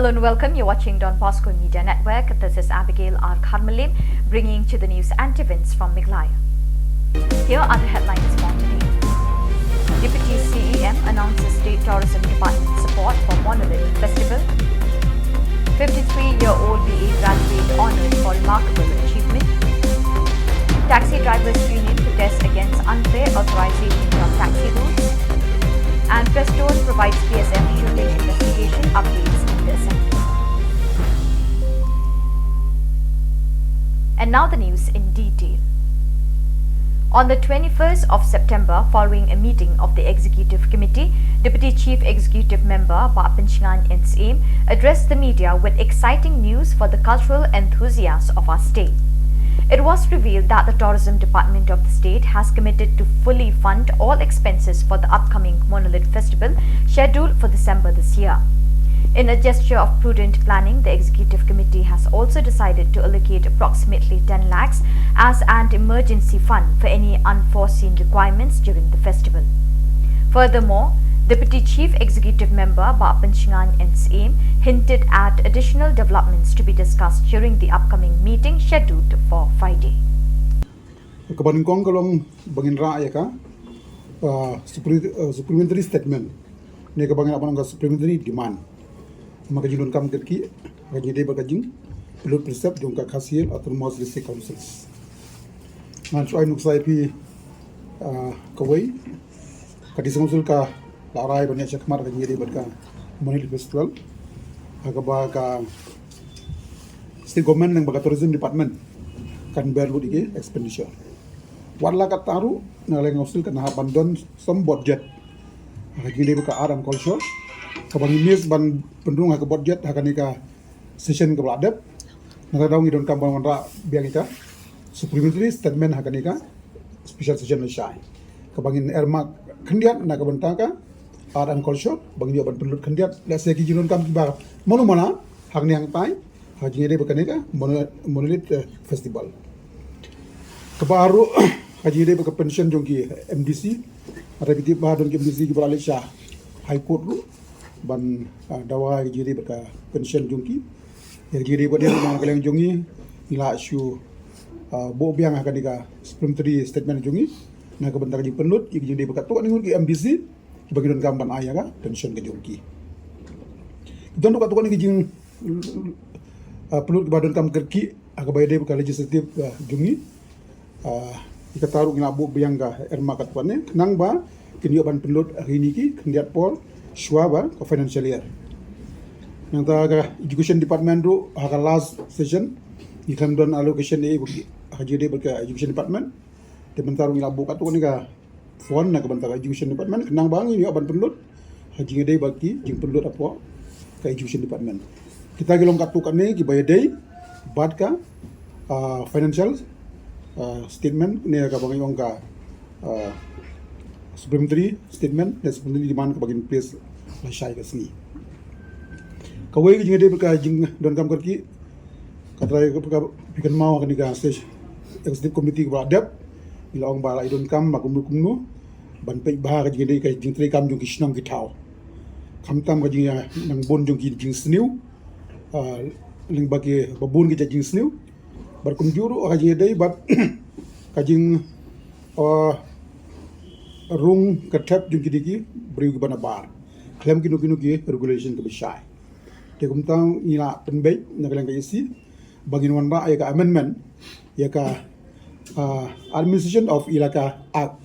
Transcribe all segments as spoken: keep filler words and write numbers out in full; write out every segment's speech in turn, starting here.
Hello and welcome. You're watching Don Bosco Media Network. This is Abigail R Kharmalim, bringing to the news and events from Meghalaya. Here are the headlines for today. Deputy C E M announces State Tourism Department support for Monolith Festival. fifty-three-year-old B A graduate honored for remarkable achievement. Taxi Drivers Union protests against unfair authorization of taxi routes. And Prestone provides P S F shooting investigation updates in the assembly. And now the news in detail. On the twenty-first of September, following a meeting of the Executive Committee, Deputy Chief Executive Member Bah Pynshngain N Syiem addressed the media with exciting news for the cultural enthusiasts of our state. It was revealed that the Tourism Department of the state has committed to fully fund all expenses for the upcoming Monolith Festival, scheduled for December this year. In a gesture of prudent planning, the Executive Committee has also decided to allocate approximately ten lakhs as an emergency fund for any unforeseen requirements during the festival. Furthermore, Deputy Chief Executive Member Bah Pynshngain N Syiem hinted at additional developments to be discussed during the upcoming meeting scheduled for Friday. Kaba nyngkong ka long ba ngin rah ïa ka, uh, suppli-, uh, supplementary statement, ne kaba ngi lah ban ong ka supplementary demand na ka jingdonkam kyrkieh ka jingïadei bad ka jingpynlut pynsep jong ka Khasi Hills Autonomous District Councils. Ngan shu ai nuksa ïa phi, uh, kawei ka District Council ka la rai ban ïaid shakhmat ha ka jingïadei bad ka Monolith Festival, ha kaba ka State Government lyngba ka Tourism Department kan ber lut ïa ki expenditure. Wat la katta ruh, na ka liang ka Council kan hap ban don some budget ha ka jingïadei bad ka Art and Culture, kaba ngi miss ban pynrung ha ka budget ha kane ka session kaba la dep. Nangta daw ngi donkam ban wanrah biang ïa ka supplementary statement ha kane ka special session lashai, kaba ngin earmark khyndiat na ka bynta ka Art and Culture, ba ngin ïoh ban pynlut khyndiat, lehse ki jingdonkam kiba mano mano ha kane hangtai ha ka jingïadei bad kane ka Mono-, Monolith, eh, Festival. Kaba ar ruh ha ka jingïadei bad ka pension jong ki M D C, hynrei phi tip ba don ki M D C kiba la leit sha High Court ruh ban, ah, dawa ha ka jingïadei bad ka pension jong ki. Ïa ka jingïadei bad ïa ka, na ka liang jong ngi, ngi la shu, ah, buh biang ha kane ka supplementary statement jong ngi na ka bynta ka jingpynlut ïa ka jingïadei bad katto katne ngut ki M D C kiba ngi donkam ban ai ïa ka pension ka jong ki. Don ruh katto katne ki jing, ah, pynlut kiba donkam kyrkieh ha kaba ïadei bad ka legislative, ah, jong ngi. Ah, ïa kata ruh ngi la buh biang ka earmark katto katne khnang ba kin ïoh ban pynlut ha kine ki khyndiat por shuwa ba ka financial year. Nangta ka Education Department ruh ha ka last session ngi khlem don allocation eh ha ka jingïadei bad ka Education Department. Te mynta ruh ngi la buh katto katne ka fund na ka bynta ka Education Department khnang ba ngin ïoh ban pynlut ha ka jingïadei bad ki jingpynlut hapoh ka Education Department. Kita ki long katto katne kiba ïadei bad ka, ah, financial, ah, statement ne kaba ngi ong ka, ah, supplementary statement ne supplementary demand kaba ngin place lashai ka sngi. Kawei ka jingïadei bad ka jingdonkam kyrkieh, ka trai ka, ka, phi kynmaw ha kane ka stage executive committee kaba la dep ngi la ong ba la ïa donkam ba kumno kumno ban peit bha ka jingïadei ka jingtrei kam jong ki shnong ki thaw, khamtam ka jingïanang bun jong ki jingsniew, ah, lyngba kiba bun ki jait jingsniew. Bad kumjuh ruh ha ka jingïadei bad ka jing, ah, rung ka thep jong kine ki briew kiba nabar khlem kino kino ki regulation kiba shai. Te kumta ngi la pynbeit na ka liang ka E C ba ngin wanrah ïa ka amendment ïa ka, ah, Administration of Elaka Act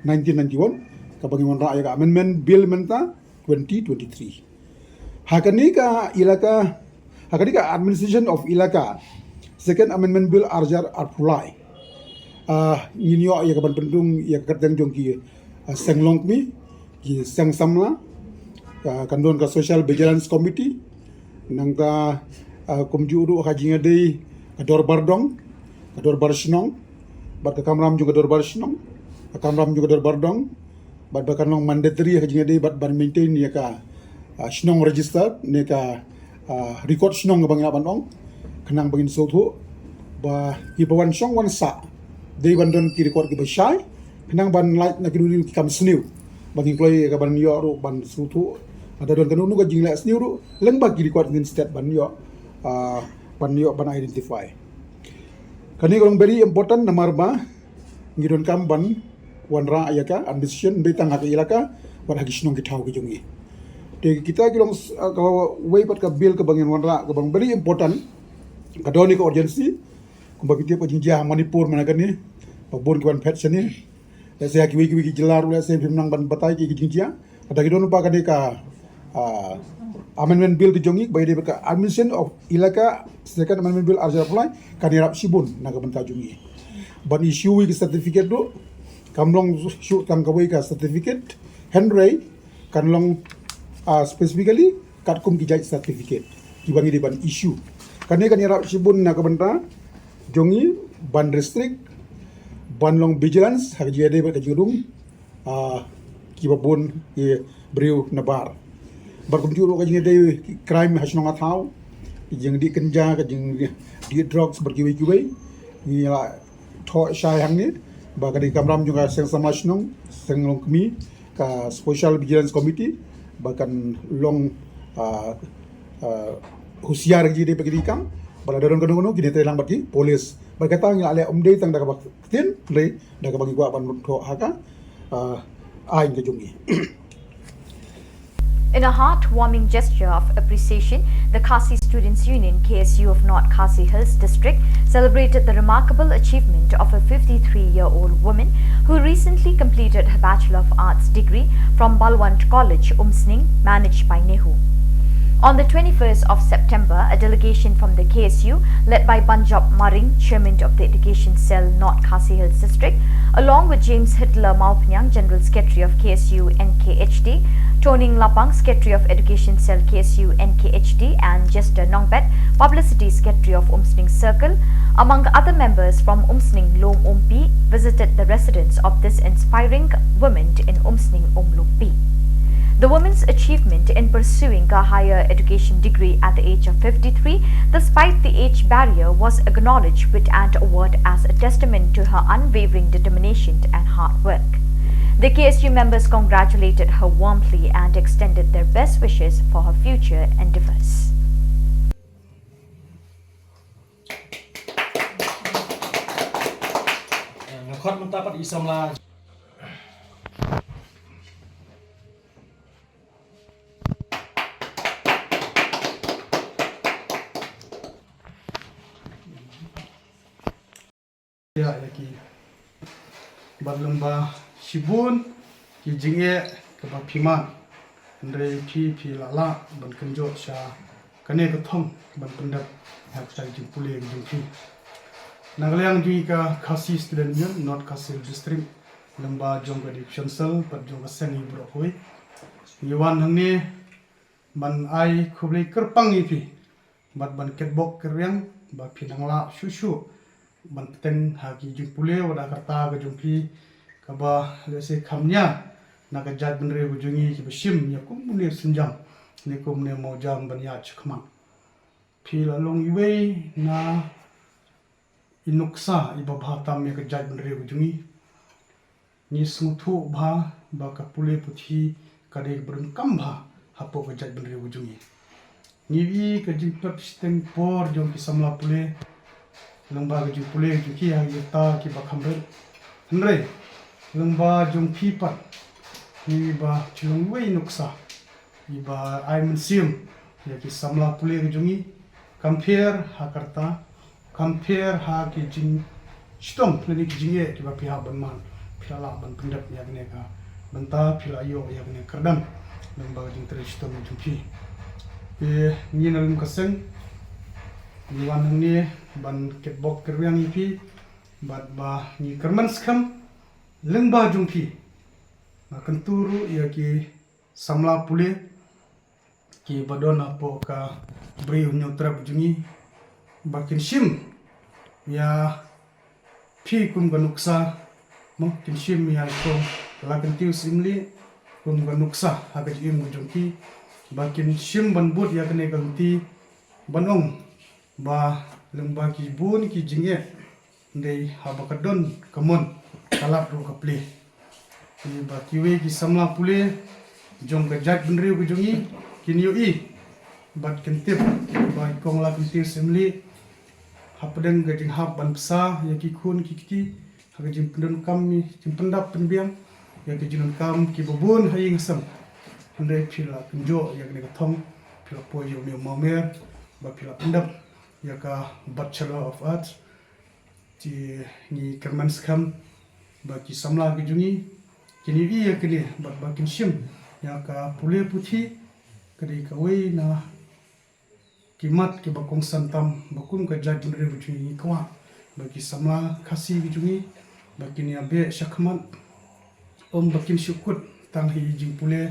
nineteen ninety-one, kaba ngin wanrah ïa ka Amendment Bill mynta twenty twenty-three. Ha kane ka elaka, ha kane ka Administration of Elaka Second Amendment Bill arhajar arphew lai, ah, ngin ïoh ïa ka ban pynrung ïa ka kyrteng jong ki, ah, seng longkmie, ki seng samla, ka, kan don ka Social Vigilance Committee, nangta, ah, kumjuh ruh ha ka jingïadei ka dorbar dong, ka dorbar shnong, bad ka kamram jong ka dorbar shnong, ka kamram jong ka dorbar dong, bad ba kan long mandatory ha ka jingïadei bad ban maintain ïa ka, ah, shnong register ne ka, ah, record shnong kaba ngi lah ban ong, khnang ba ngin sngewthuh ba kiba wan shong wan sah dei ban don ki record kiba shai, khnang ban lait na kino kino ki kam sniew ba ngin kloi ïa ka ban ïoh ruh ban sngewthuh Lada don kano kano ka jingleh sniew ruh, lyngba ki record ngin stad ban ïoh, ah, ban ïoh ban identify. Kane ka long very important namar ba ngi donkam ban wanrah ïa ka admission, ym dei tang ha ka elaka, wat ha ki shnong ki thaw ki jong ngi. Te kita ki long s-, ah, kawei pat ka bill kaba ngin wanrah kaba long very important. Ka don ïa ka urgency, kumba phi tip ka jingjia ha Manipur mynta kane, ba bun ki wan phet shane. Lehse ha kiwei kiwei ki jylla ruh lehse phim nang ban batai ki, ki jingjia. Lada ki don ba kane ka, ah, amendment bill ka jong ngi, ba ïadei bad ka Admission of Elaka Second Amendment Bill ar hajar arphew lai, kan ïarap shibun na ka bynta jong ngi. Ban issue ïa ki certificate ruh, kam long shuh tang kawei ka certificate, hynrei kan long, ah, specifically katkum ki jait certificate kiba ngi dei ban issue. Kane kan ïarap shibun na ka bynta jong ngi ban restrict, ban long vigilance ha ka jingïadei bad ka jingrung, ah, kiba bun ki briew nabar. Bad kumjuh ruh ka jingïadei ki crime ha shnong ha thaw, ka jingdih kynja, ka jingdih drugs bad kiwei kiwei. Ngi la thoh shai hangne ba ka dei kamram jong ka seng samla shnong, seng longkmie, ka Special Vigilance Committee, ba kan long, ah, ah, husiar ki dei ba ki dei kam, ba lada don kano kano kine trei lang bad ki police. Bad kata ngi la leh ym dei tang da kaba ktien, hynrei da kaba ngi kwah ban rung thoh ha ka, ah, aiñ ka jong ngi. In a heartwarming gesture of appreciation, the Khasi Students Union, K S U of North Khasi Hills District, celebrated the remarkable achievement of a fifty-three-year-old woman who recently completed her Bachelor of Arts degree from Balwant College, Umsning, managed by NEHU. On the twenty-first of September, a delegation from the K S U, led by Banjop Maring, Chairman of the Education Cell, North Khasi Hills District, along with James Hitler Mawphniang, General Secretary of K S U N K H D, Toning Lapang, Secretary of Education Cell, K S U N K H D, and Jester Nongbet, Publicity Secretary of Umsning Circle, among other members from Umsning Lum Umpi, visited the residence of this inspiring woman in Umsning Umlumpi. The woman's achievement in pursuing a higher education degree at the age of fifty-three, despite the age barrier, was acknowledged with an award as a testament to her unwavering determination and hard work. The K S U members congratulated her warmly and extended their best wishes for her future endeavors. Nga khot mynta pat i samla. Ïa ïa ki bad lyngba shibun ki jingeh kaba phi man, hynrei phi phi la lah ban kynjoh sha kane ka thong ban pyndep ïa ka jingpule ka jong phi. Na ka liang jong ngi ka Khasi Student Union North Khasi Hills District, lyngba jong ka Education Cell bad jong ka seng i baroh kawei, ngi wan hangne ban ai khublei kyrpang ïa phi bad ban kitbok kitrwiang ba phi nang lah shuh shuh ban bteng ha ki jingpule wat ha ka rta ka jong phi kaba lehse kham nia na ka jaitbynriew ka jong ngi kiba shim ïa kum une u sienjam ne kum une u mawjam ban ïaid shakhmat. Phi la long iwei na i nuksa iba bha tam ïa ka jaitbynriew ka jong ngi. Ngi sngewthuh bha ba ka pule puthi ka dei kaba donkam bha hapoh ka jaitbynriew ka jong ngi. Ngi ïohi ka jingpynshiteng por jong ki samla pule lyngba ka jingpule jong ki ha ki rta kiba kham rit. Hynrei lyngba jong phi pat ngi ïohi ba phi long iwei i nuksa iba ai mynsiem ïa ki samla pule ka jong ngi. Kam pher ha ka rta, kam pher ha ki jingshitom lane ki jingeh kiba phi hap ban man, phi la lah ban pyndep ïa kane ka bynta, phi la ïoh ïa kane ka kyrdan lyngba ka jingtrei shitom jong phi. Te ngi na lum ka seng ngi wan hangne ban kitbok kitrwiang ïa phi bad ba ngi kyrmen skhem lyngba jong phi. Nga kyntu ruh ïa ki samla pule kiba don hapoh ka Bri u Hynñiewtrep jong ngi ba kin shim ïa phi kum ka nuksa, mo, kin shim ïa i Kong Lakyntiew Syiemlieh kum ka nuksa ha ka jingim ka jong ki, ba kin shim ban bud ïa kane ka lynti ban ong ba lyngba ki bun ki jingeh, hynrei haba ka don ka mon ka lad ruh ka plie. Te ba kiwei ki samla pule jong ka jaitbynriew ka jong ngi kin ïohi bad kin tip ba i Kong Lakynti Syiemlieh hapdeng ka jinghap ban bsa ïa ki khun ki kti ha ka jingpyndonkam, jingpyndap pynbiang ïa ka jingdonkam kiba bun ha ïing ha sem. Hynrei phi la kynjoh ïa kane ka thong, phi la poi ïa une u mawmer ba phi la pyndep ïa ka Bachelor of Arts. Te ngi kyrmen skhem ba ki samla ki jong ngi kin ïohi ïa kane bad ba kin shim ïa ka pule puthi. Ka dei kawei na ki mat kiba kongsan tam ba kum ka jaitbynriew ka jong ngi, ngi kwah ba ki samla Khasi ki jong ngi ba kin ïa beh shakhmat, ym ba kin shu kut tang ha i jingpule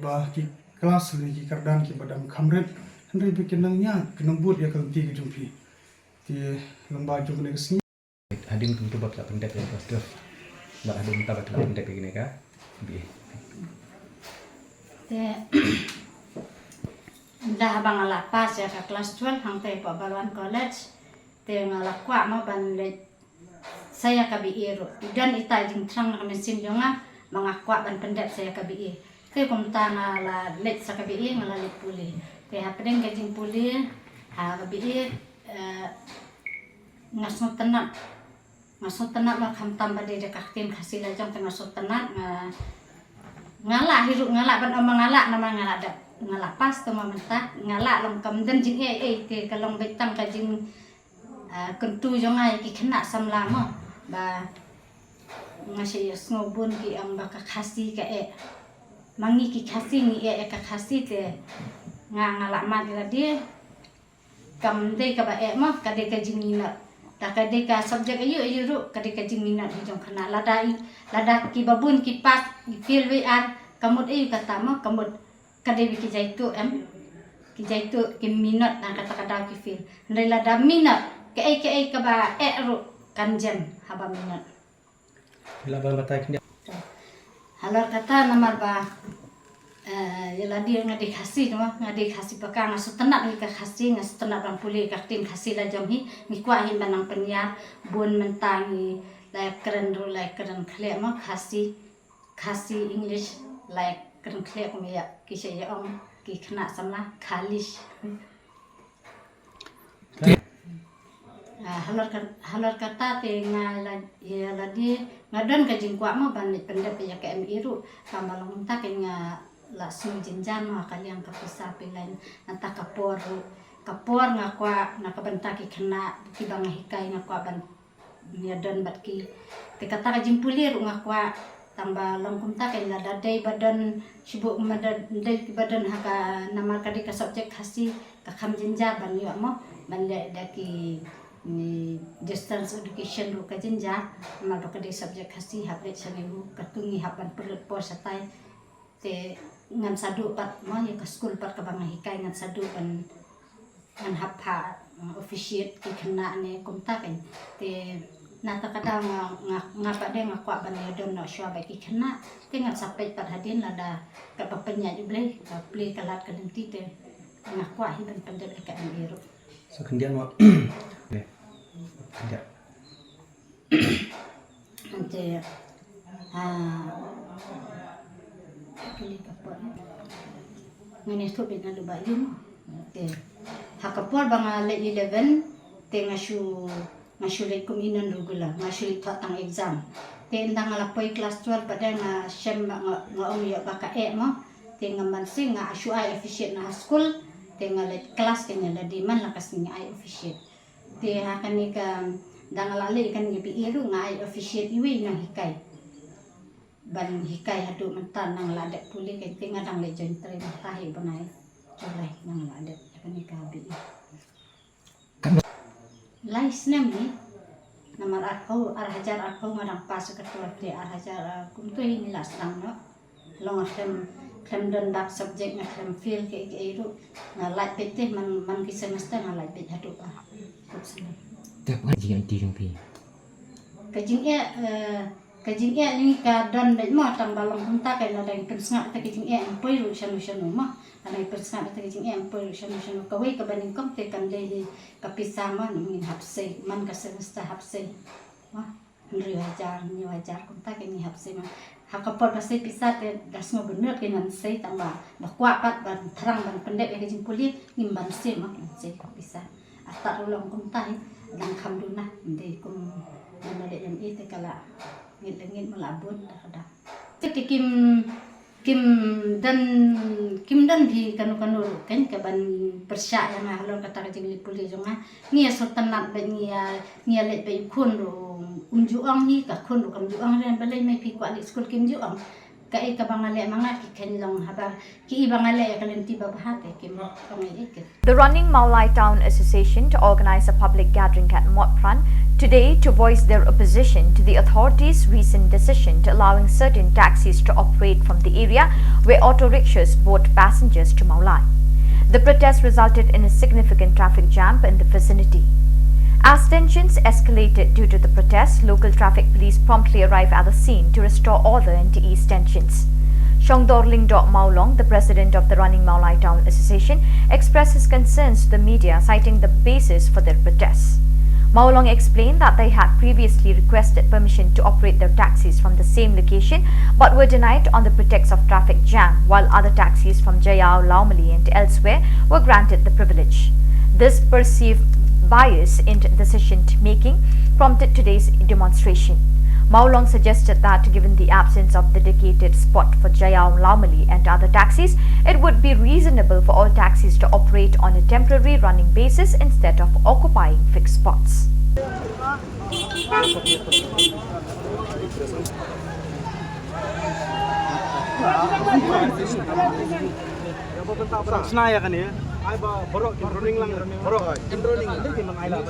ba ki klas lane ki kyrdan kiba dang kham rit, hynrei ba kin nang ïaid, kin nang bud ïa ka lynti ka jong phi. Te lyngba jong kane ka sngi, hadien kumta ba phi la pyndep ïa ka klas twelve bad hadien mynta ba phi la pyndep ïa kane ka B A. Te ynda haba nga la pass ïa ka klas twelve hangtei ha Paw Balwan College, te nga la kwah mo ban leit sa ïa ka B A ruh. I don ita i jingthrang na ka mynsiem jong nga ba nga kwah ban pyndep sa ïa ka B A. Te kumta nga la leit sa ka B A, nga la leit pule. Te hapdeng ka jingpule ha ka B A, eh, nga sngewtynnat. Nga sngewtynnat, la khamtam ba dei da ka ktien Khasi la jong, te nga sngewtynnat. Nga, nga lah hi ruh, nga lah ban ong ba nga lah namar nga la dep, nga la pass te ma mynta. Nga lah long, kam don jingeh ei, te ka long beit tang ka jing, ah, kyntu jong nga ïa ki khynnah samla mo, ba nga shu ïohsngew bun ki ong ba ka Khasi ka eh. Ma ngi ki Khasi ngi eh ïa ka Khasi, te nga, nga la mad ïa lade. Kam dei kaba eh mo, ka dei ka jingminot. Da ka dei ka subject aïu aïu ruh, ka dei ka jingminot hi jong khynnah. Lada i, lada kiba bun ki pass, i fail wei ar, ka mut aïu kata mo, ka mut ka dei ba ki jaituh em. Ki jaituh, ki minot na kata ka daw ki fail. Hynrei lada minot, kaei kaei kaba eh ruh kan jem haba minot. Phi lah ban batai khyndiat. Halor kata namar ba, eh, ïa lade nga dei Khasi, namar nga dei Khasi paka, nga sngewtynnat ïa ka Khasi, nga sngewtynnat ban pule ïa ka ktien Khasi la jong hi. Ngi kwah hi ban nang pynïar, bun mynta ngi la ïa kren ruh, la ïa kren khleh mo, Khasi, Khasi English la ïa kren khleh, kum ïa ki sha ïa ong ki khynnah samla Khalish. Ah, halor ka, halor kata te nga la, ïa lade nga don ka jingkwah mo ban leit pyndep ïa ka M A ruh. Tang ba long mynta kein nga la sngew jynjar mo ha ka liang ka pisa, phi leh, nangta ka por ruh. Ka por nga kwah na ka bynta ki khynnah kiba nga hikai, nga kwah ban ïa don bad ki. Te kata ka jingpule ruh nga kwah, tang ba long kumta kein, lada dei ba don shu buh, ma da dei ba don ha ka, namar ka dei ka subject Khasi, ka kham jynjar ban ïoh mo, ban leh da ki, ni, distance education ruh ka jynjar. Namar ba ka dei subject Khasi, hap leit sha NEHU, katto ngi hap ban pynlut por shatai. Te ngan sa duh pat mo, ïa ka skul pat kaba nga hikai ngan sa duh ban, ngan hap ha, uh, officiate ki khynnah ne kumta kein. Te na kata ka daw nga, nga, nga pat de nga kwah ban ïa don noh shuwa bad ki khynnah. Te ngan sa peit pat hadien lada katba pynïaid U Blei, ka plie ka lad ka lynti, te nga kwah hi ban pyndep ïa ka M A ruh. Sa khyndiat mo. Khyndiat. Ante, ah, kali ka por. Ngani thuh bit na luba ïum. Te ha ka por ba nga leit eleven, te nga shu, nga shu leit kum i non regular, nga shu leit thoh tang exam. Te ynda nga la poi klas twelve pat de nga shem ba nga, nga ong ïoh ba ka eh mo. Te nga mynsiem nga shu ai officiate na ha skul. Te nga leit klas, te nga la dei man la ka sngi nga ai officiate. Te ha kane ka, da nga la leh kane ka B A ruh nga ai officiate iwei i nonghikai. Ban hikai haduh mynta, nga la dep pule kein, te nga dang leh join train ha hi bnai July, nga la dep kane ka B A. Lai snem hi. Namar arphew, ar hajar arphew nga dang pass ka twelve, te ar hajar, ah, kumto hi ngi la sdang noh. Long khlem, khlem don dak subject, nga khlem fail kiei kiei ruh. Nga lait beit te man, man ki semester nga lait beit haduh, ah, top snem. Te ka jingeh jong phi? Ka jingeh, eh, ka jingeh ngi ka don beit mo, tang ba long kumta kein, lada ngi pynsngap te ka jingeh em poi ruh shano shano mo. Lada ngi pynsngap te ka jingeh em poi ruh shano shano. Kawei kaba nyngkong te kan dei hi ka pisa mo, ngin hap sei, man ka semester hap sei. Mo. Hynriew hajar, hynñiew hajar kumta ki ngi hap sei ma. Ha ka por ba sei pisa te da sngewbha ban sei tang ba da kwah pat ban thrang ban pyndep ïa ka jingpule ngim ban sei ma ban sei ka pisa. Ata ruh long kumta hi dang kham duna dei kum ban da dei em i te ka la ngit la ngit ma la bun da ka da. Te ki kim kim don kim don hi kano kano ruh kan ka ban pyrshah ïa nga halor kata ka jingleh pule jong nga. Ngi ïa sngewtynnat ba ngi ïa ngi ïa leh ba i khun ruh um ju ong hi ka khun ruh kam ju ong ren balei mai phi kwah leh skul kim ju ong. Ka ei ka ba nga leh ma nga ki khein long haba ki i ba nga leh ïa ka lynti ba bha te kim ong ei ei. The Running Mawlai Town Association to organize a public gathering at Motphran today to voice their opposition to the authorities' recent decision to allowing certain taxis to operate from the area where auto rickshaws brought passengers to Mawlai. The protest resulted in a significant traffic jam in the vicinity. As tensions escalated due to the protest, local traffic police promptly arrived at the scene to restore order and to ease tensions. Shongdor Lyngdoh Mawlong, the president of the Running Mawlai Town Association, expressed his concerns to the media, citing the basis for their protests. Mawlong explained that they had previously requested permission to operate their taxis from the same location but were denied on the pretext of traffic jam, while other taxis from Jaïaw, Laumali, and elsewhere were granted the privilege. This perceived bias in decision making prompted today's demonstration. Mawlong suggested that, given the absence of dedicated spot for Jaïaw, Laumali, and other taxis, it would be reasonable for all taxis to operate on a temporary running basis instead of occupying fixed spots. Sna ïa kane. Ai ba baroh kin running lang, baroh kin running lang. Kin ai la.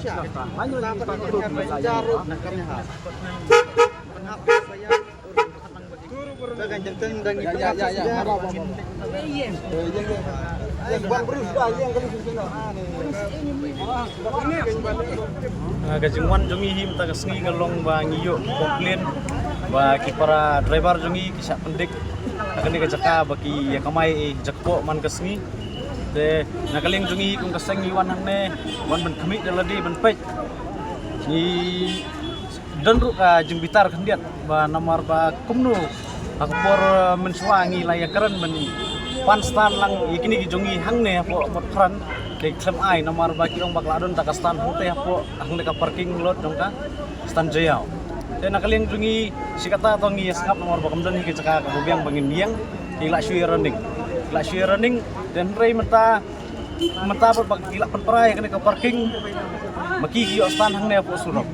Ah, ka jingwan jong ngi hi mynta ka sngi ka long ba ngi ïoh complain ba ki para driver jong ngi ki shah pyndik ha kane ka jaka ba ki ïa kamai eh jakpoh man ka sngi. Te na ka liang jong ngi kum ka seng ngi wan hangne wan ban khmih da lade ban peit. Ngi don ruh ka jingbitar khyndiat ba namar ba kumno ha ka por, eh, mynshuwa ngi la ïa kren ban pan stand lang ïa kine ki jong ngi hangne hapoh Motphran. Te khlem ai namar ba ki ong ba ka la don ta ka stand hangte hapoh hangne ka parking lot jong ka stand Jaïaw. Te na ka liang jong ngi shi katta to ngi ïa sngap namar ba kam don hi ka jaka kaba biang ba ngin ïeng. Ki la shu ïa running, ki la shu ïa running. Te hynrei mynta mynta ba ki la pynpra ïa kane ka parking ma ki ki ïoh stand hangne hapoh surok.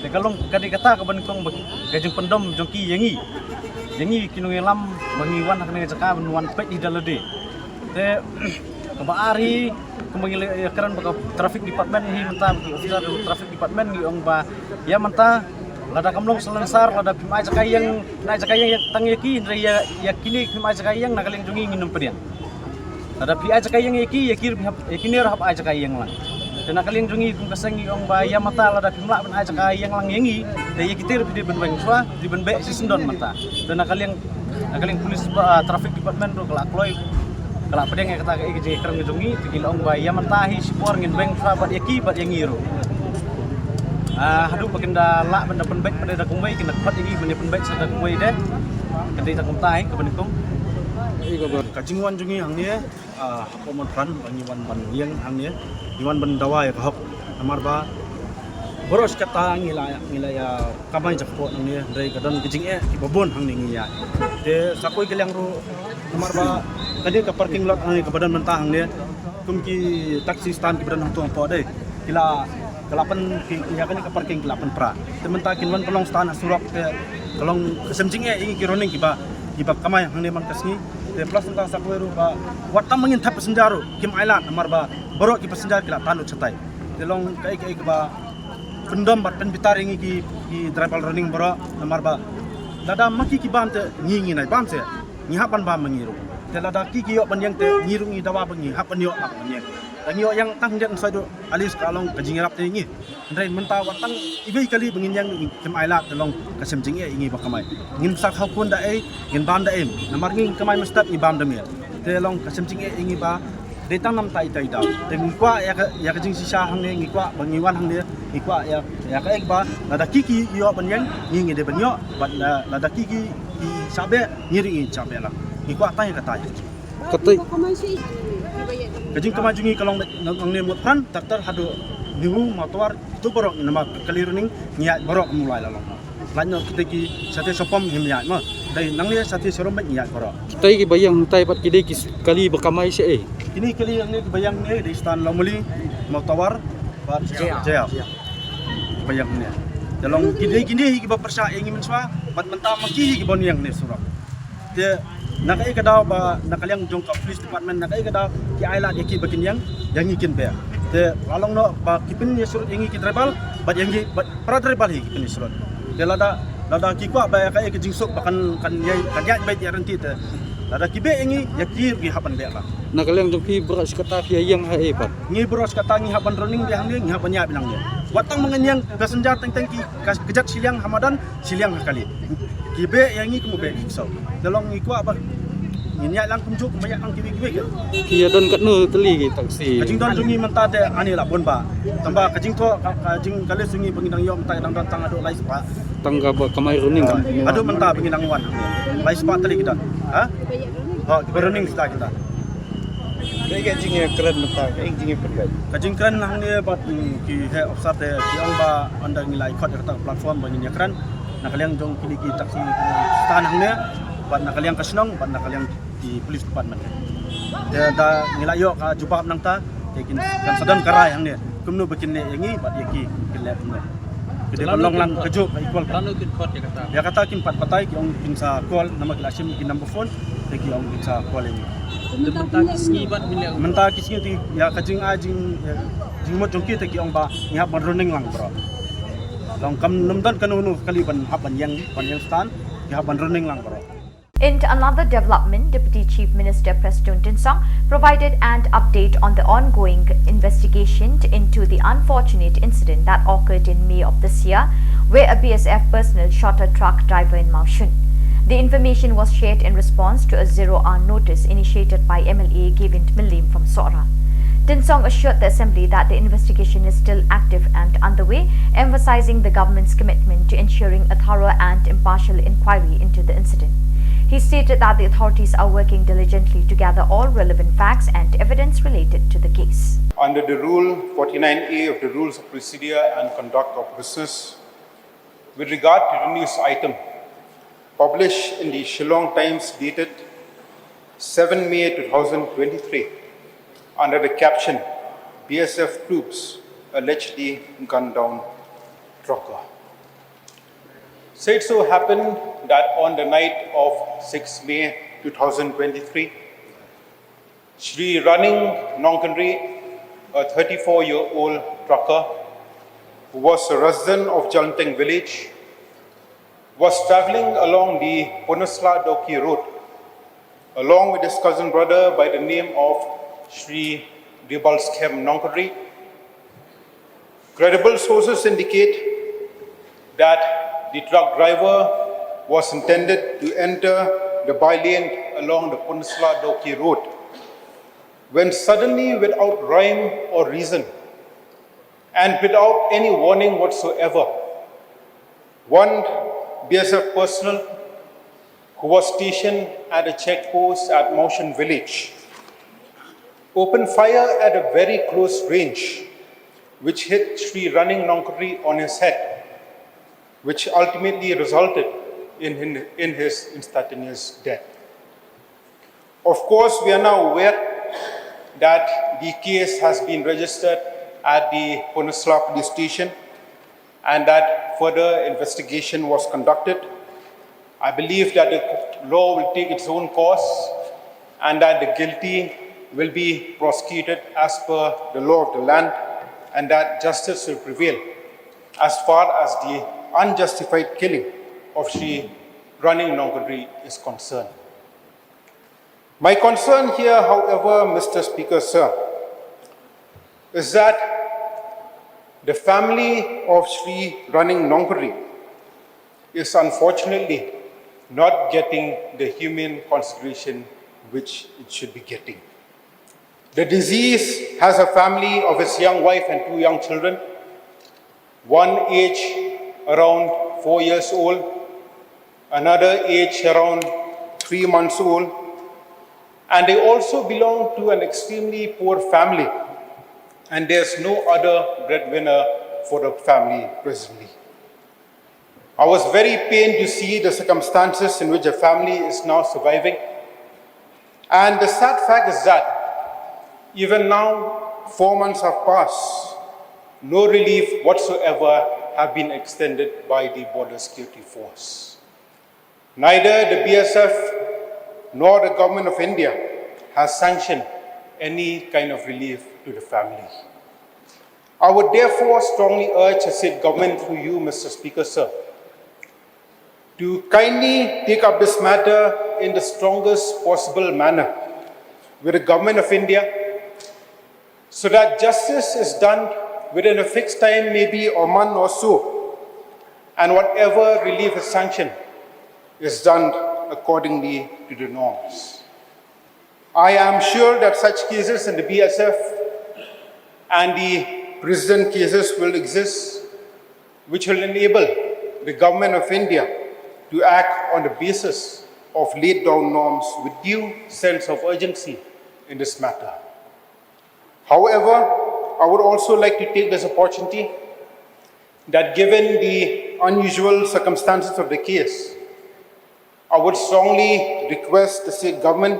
Te ka long ka dei kata ka ban kong ba ka jingpyndom jong ki ïa ngi, ïa ngi ki nongïalam ba ngi wan ha kane ka jaka ban wan peit hi da lade. Te kaba ar hi kumba ngi la ïa kren ba ka traffic department hi mynta ba ki officer traffic department ngi ong ba ïa mynta lada kam long salonsar lada phim ai jaka ïeng, phim ai jaka ïeng tang ïa ki hynrei ïa, ïa kine phim ai jaka ïeng na ka liang jong ngi ngin ym pdiang. Lada phi ai jaka ïeng ïa ki, ïa ki ruh hap, ïa kine ruh hap ai jaka ïeng lang. Te na ka liang jong ngi kum ka seng ngi ong ba ïa mynta lada phim lah ban ai jaka ïeng lang ïa ngi, te ïa kite ruh phi dei ban weng shuwa, phi dei ban beh shisyndon mynta. Te na ka liang, na ka liang police ba, ah, traffic department ruh ka la kloi, ka la pdiang ïa kata ka, ïa ka jingkren ka jong ngi, te ki la ong ba ïa mynta hi shipor ngin weng shuwa bad ïa ki bad ïa ngi ruh. Ah, haduh ba kin da lah ban da pynbeit pat da kumwei, kin da khot ïa ngi ban da pynbeit sa da kumwei de. Ka dei ta kumta hi, ka ban kum. Ka jingwan jong ngi hangne, ah, hapoh Motphran ba ngi wan ban ïeng hangne, ngi wan ban dawa ïa ka hok. Namar ba baroh shi katta ngi la, ngi la ïa kamai jakpoh hangne, hynrei ka don ka jingeh kiba bun hangne ngi ïa. Te sa kawei ka liang ruh namar ba ka dei ka parking lot hangne kaba don mynta hangne, kum ki taxi stand kiba don hangto hapoh dei. Ki la, ka la pyn, ki, ïa kane ka parking ki la pynpra. Te mynta kin wan pynlong stand ha surok te ka long ka sem jingeh ïa ngi ki running kiba, kiba kamai hangne man ka sngi. Te plus mynta sa kawei ruh ba wat tang ba ngin thep passenger ruh kim ailad namar ba baroh ki passenger ki la tan lut shatai. Te long kaei kaei kaba pyndom bad pynbitar ïa ngi ki, ki driver running baroh namar ba lada ma ki ki bam te ngi ngin ai bam se. Ngi hap ban bam ma ngi ruh. Te lada ki ki ïoh ban ïeng te ngi ruh ngi dawa ba ngi hap ban ïoh hap ban ïeng. Te ngi ïoh ïeng tang khyndiat ngi soi duh alis ka long ka jingïarap te ïa ngi. Hynrei mynta wat tang iwei kali ba ngin ïeng kim ailad te long ka sem jingeh ïa ngi ba kamai. Ngin sa khaw khun da ei, ngin bam da ei. Namar ngi kamai mynstep ngi bam da miet. Te long ka sem jingeh ïa ngi ba Dei tang namar ita ita. Te ngi kwah ïa ka, ïa ka jingshisha hangne, ngi kwah ba ngi wan hangne, ngi kwah ïa, ïa kaei ba lada ki ki ïoh ban ïeng, ngi ngi dei ban ïoh, bad la, lada ki ki ki shah beh, ngi ruh ngi shah beh lah. Ngi kwah tang ïa kata. Kata ka jingkynmaw jong ngi ka long beit hangne Motphran, Tractor haduh New Mawtawar, to baroh namar ka kali runing ngi ïaid baroh kum u lai la long. Lait noh kita ki satia shapom ngim ïaid mo. Dei nangne satia sharom beit ngi ïaid baroh. Kita ki ba ïeng hangtai pat ki dei ki kali ba kamai shaei? Kine kali hangne ki ba ïeng ne dei Stan Lawmuli, Mawtawar bad Jaiaw. Jaiaw. Ki ba ïeng ne. Te long ki dei kine hi ki ba pyrshah ïa ngi mynshuwa, bad mynta ma ki hi ki ba ïeng ne surok. Te na kaei ka daw ba na ka liang jong ka police department, na kaei ka daw ki ai lad ïa ki ba kin ïeng, ïa ngi kin beh. Te la long noh ba ki pynïasyrut ïa ngi ki tribal, bad ïa ngi bad para tribal hi ki pynïasyrut. Te lada, lada ki kwah ba ïa kaei ka jingsuk ba kan, kan ïai, kan ïai beit ïa ryntih te. Lada ki beh ïa ngi, ïa ki ruh ki hap ban beh lah. Na ka liang jong phi baroh shi katta phi ïeng haei pat? Ngi baroh shi katta ngi hap ban running beit hangne, ngi hap ban ïaid beit hangne. Wat tang ma ngin ïeng passenger teng teng ki, ka, kjat shiliang ha madan, shiliang ha kali. Ki beh ïa ngi kumba beh ïa ki ksaw. Te long ngi kwah ba ngin ïaid lang kumjuh kumba ïaid lang kiwei kiwei. Ki ïa don katno tylli ki taxi? Ka jingdon jong ngi mynta te ani la bun ba. Tangba ka jingthoh ka, ka jingkylli jong ngi ba ngi dang ïoh mynta dang don tang haduh lai spah. Tang kaba kamai running. Haduh mynta ba ngi dang wan. Lai spah tylli ki don. Ha? Ha, kiba running kita kita. Kaei ka jingkren mynta, kaei ka jingpyrkhat? Ka jingkren hangne bad, mm, ki heh officer te ki ong ba ynda ngi la ïa khot ïa kata ka platform ba ngin ïa kren na ka liang jong kine ki taxi ki stand hangne, bad na ka liang ka shnong, bad na ka liang ki police department. Te da ngi la ïoh ka jubab nangta, te kin, kan sa don ka rai hangne kumno ba kin leh ïa ngi bad ïa ki kin leh kumno. Ki dei ban long lang kajuh ka equal. Lano kin khot ïa kata? Ïa kata kim pat batai, ki ong kin sa call, namar ki la shim ki number phone, te ki ong kin sa call ïa ngi. Te mynta ki sngi pat ngin leh? Mynta ki sngi te ïa ka jingai jing, ïa, jingmut jong ki te ki ong ba ngi hap ban running lang baroh. Long kam nym don kano kano kali ban hap ban ïeng, ban ïeng stand, ki hap ban running lang baroh. In another development, Deputy Chief Minister Prestone Tynsong provided an update on the ongoing investigation into the unfortunate incident that occurred in May of this year, where a B S F personnel shot a truck driver in Mawshun. The information was shared in response to a zero-hour notice initiated by M L A Gavin Millim from Sohra. Tynsong assured the assembly that the investigation is still active and underway, emphasizing the government's commitment to ensuring a thorough and impartial inquiry into the incident. He stated that the authorities are working diligently to gather all relevant facts and evidence related to the case. Under the Rule forty-nine A of the Rules of Procedure and Conduct of Business, with regard to the news item published in the Shillong Times dated seven May two thousand twenty-three, under the caption, "B S F troops allegedly gunned down trucker." So it so happened that on the night of six May two thousand twenty-three, Shri Running Nongkynrih, a thirty-four-year-old trucker who was a resident of Jalanteng village, was travelling along the Punasla Dawki road along with his cousin brother by the name of Shri Dibal Skhem Nongkynrih. Credible sources indicate that the truck driver was intended to enter the by lane along the Punasla Dawki road, when suddenly, without rhyme or reason, and without any warning whatsoever, one B S F personnel who was stationed at a check post at Mawshun village opened fire at a very close range, which hit Shri Running Nongkynrih on his head, which ultimately resulted in, in, in his instantaneous death. Of course, we are now aware that the case has been registered at the Punasla Police Station and that further investigation was conducted. I believe that the law will take its own course and that the guilty will be prosecuted as per the law of the land and that justice will prevail as far as the unjustified killing of Shri Running Nongkynrih is concerned. My concern here, however, Mister Speaker, sir, is that the family of Shri Running Nongkynrih is unfortunately not getting the humane consideration which it should be getting. The deceased has a family of his young wife and two young children, one age around four years old, another age around three months old, and they also belong to an extremely poor family, and there's no other breadwinner for the family presently. I was very pained to see the circumstances in which the family is now surviving. And the sad fact is that even now, four months have passed, no relief whatsoever have been extended by the Border Security Force. Neither the B S F nor the Government of India has sanctioned any kind of relief to the family. I would therefore strongly urge the state government through you, Mister Speaker, sir, to kindly take up this matter in the strongest possible manner with the Government of India so that justice is done within a fixed time, maybe a month or so, and whatever relief is sanctioned is done accordingly to the norms. I am sure that such cases in the B S F and the precedent cases will exist, which will enable the Government of India to act on the basis of laid down norms with due sense of urgency in this matter. However, I would also like to take this opportunity that, given the unusual circumstances of the case, I would strongly request the state government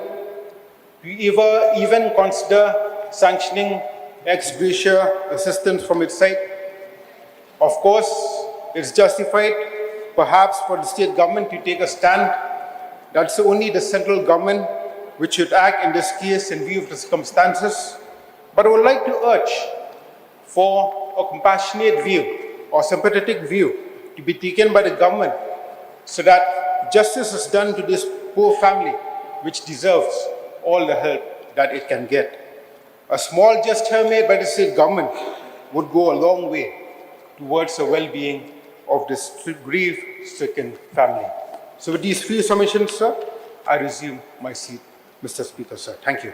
to ever even consider sanctioning ex gratia assistance from its side. Of course, it's justified perhaps for the state government to take a stand. That's only the central government which should act in this case in view of the circumstances. But I would like to urge for a compassionate view or sympathetic view to be taken by the government so that justice is done to this poor family, which deserves all the help that it can get. A small gesture made by the state government would go a long way towards the well-being of this grief-stricken family. So with these few submissions, sir, I resume my seat, Mister Speaker, sir. Thank you.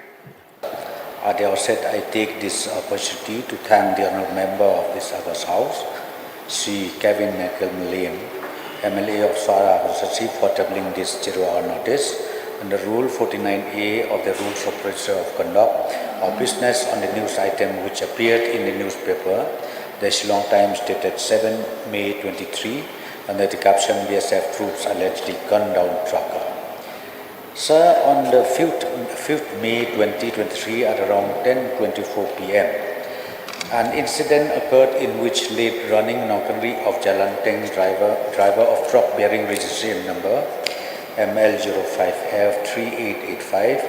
At the outset, I take this opportunity to thank the Honourable Member of this August House, Shri Kevin Michael Mullin, M L A of Sohra constituency, for tabling this zero hour notice under Rule forty-nine A of the Rules of Procedure of Conduct of Business on the news item which appeared in the newspaper, The Shillong Times, dated seven May twenty-three, under the caption B S F troops allegedly gunned down trucker. Sir, on the fifth, fifth May twenty twenty-three at around ten twenty-four P M, an incident occurred in which late running Nongkynrih of Jalanteng driver, driver of truck bearing registration number M L zero five F three eight eight five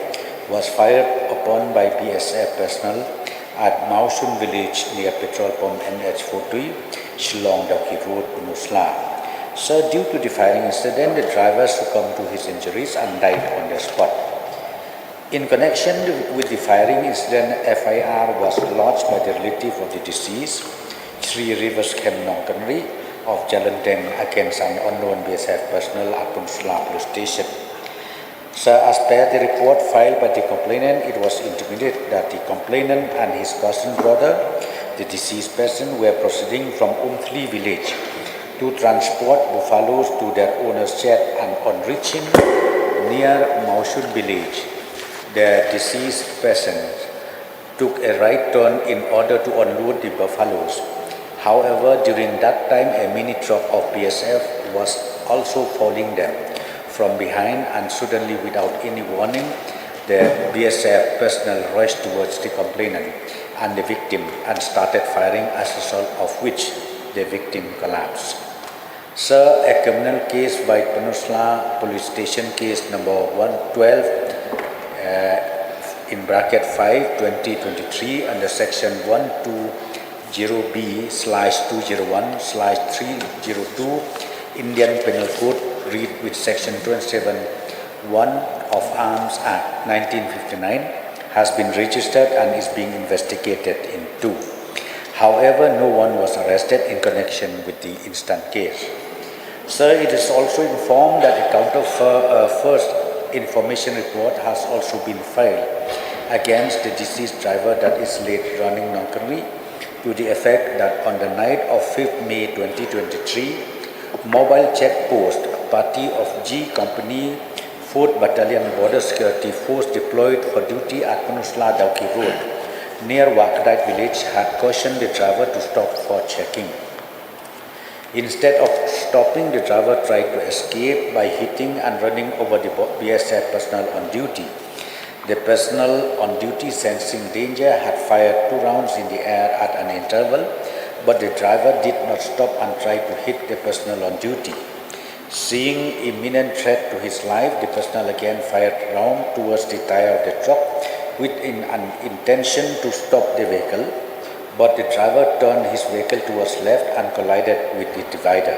was fired upon by B S F personnel at Mawshun village near petrol pump N H forty, Shillong Dawki Road, Pynursla. Sir, due to the firing incident, the driver succumbed to his injuries and died on the spot. In connection with the firing incident, F I R was lodged by the relative of the deceased, Shri Rivers Khem Nongkynrih of Jalanteng, against an unknown B S F personnel at Pynursla Police Station. Sir, as per the report filed by the complainant, it was intimated that the complainant and his cousin brother, the deceased person, were proceeding from Umthli village to transport buffaloes to their owner's shed, and on reaching near Mawshun village, the deceased person took a right turn in order to unload the buffaloes. However, during that time, a mini truck of B S F was also following them from behind, and suddenly, without any warning, the B S F personnel rushed towards the complainant and the victim and started firing, as a result of which the victim collapsed. Sir, a criminal case by Pynursla Police Station, case number one twelve, uh, in bracket five, twenty twenty-three, under section one two zero B slash two zero one slash three zero two Indian Penal Code, read with section twenty-seven one of Arms Act nineteen fifty-nine, has been registered and is being investigated into. However, no one was arrested in connection with the instant case. Sir, it is also informed that a counter fir- uh, first information report has also been filed against the deceased driver, that is late Ronning Nongkynrih, to the effect that on the night of fifth May twenty twenty-three, mobile check post party of G Company, fourth Battalion Border Security Force deployed for duty at Pynursla Dawki Road near Wakdait village had cautioned the driver to stop for checking. Instead of stopping, the driver tried to escape by hitting and running over the B S F personnel on duty. The personnel on duty, sensing danger, had fired two rounds in the air at an interval, but the driver did not stop and tried to hit the personnel on duty. Seeing imminent threat to his life, the personnel again fired round towards the tyre of the truck with an intention to stop the vehicle, but the driver turned his vehicle towards left and collided with the divider.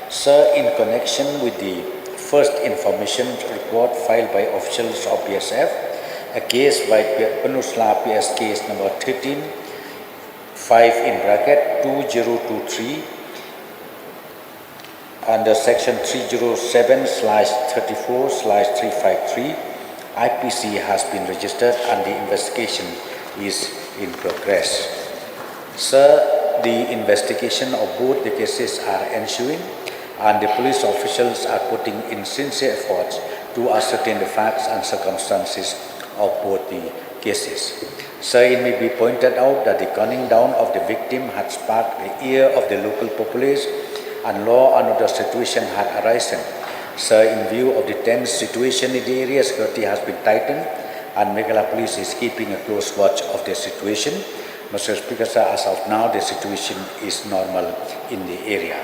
Sir, in connection with the first information report filed by officials of B S F, a case by Pynursla P S case number thirteen five in bracket two zero two three, under section three zero seven slash thirty-four slash three five three, I P C has been registered and the investigation is in progress. Sir, the investigation of both the cases are ensuing and the police officials are putting in sincere efforts to ascertain the facts and circumstances of both the cases. Sir, it may be pointed out that the gunning down of the victim had sparked the ire of the local populace and law and order situation had arisen. Sir, in view of the tense situation in the area, security has been tightened and Meghalaya Police is keeping a close watch of the situation. Mister Speaker, sir, as of now, the situation is normal in the area.